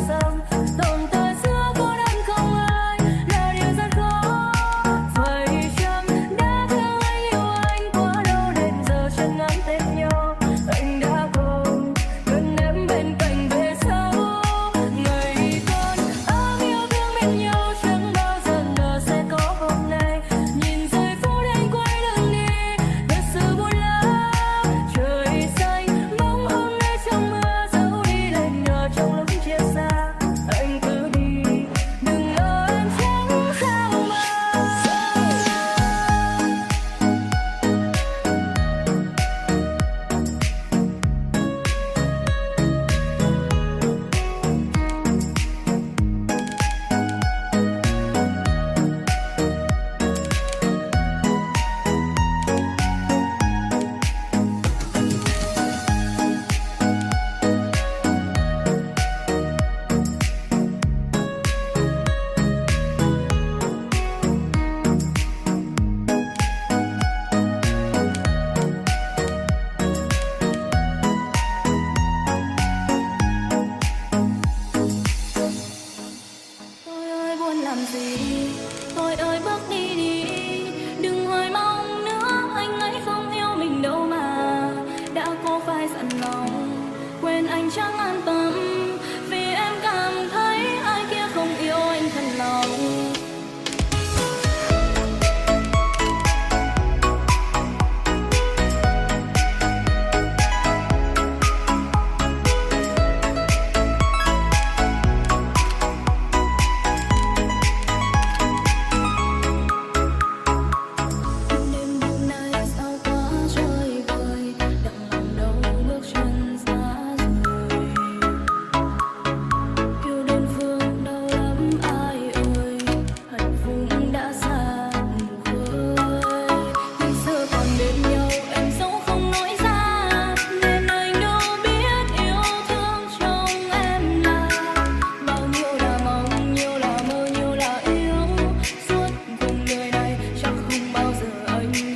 Sao tồn tại giữa cô đơn không ai là điều rất khó. Phải chăng đã theo anh, yêu anh quá lâu nên giờ chẳng ngắm tên nhau. Anh đã không cần em bên cạnh về sau. Ngày con ấm yêu thương bên nhau chẳng bao giờ ngờ sẽ có hôm nay. Nhìn giây phút anh quay lưng đi, thật sự buồn lắm. Trời xanh bóng hôm nay trong mưa giấu đi lạnh nhòa trong lúc chia xa. Anh cứ đi, đừng lo em chẳng sao mà. Tôi ơi buồn làm gì,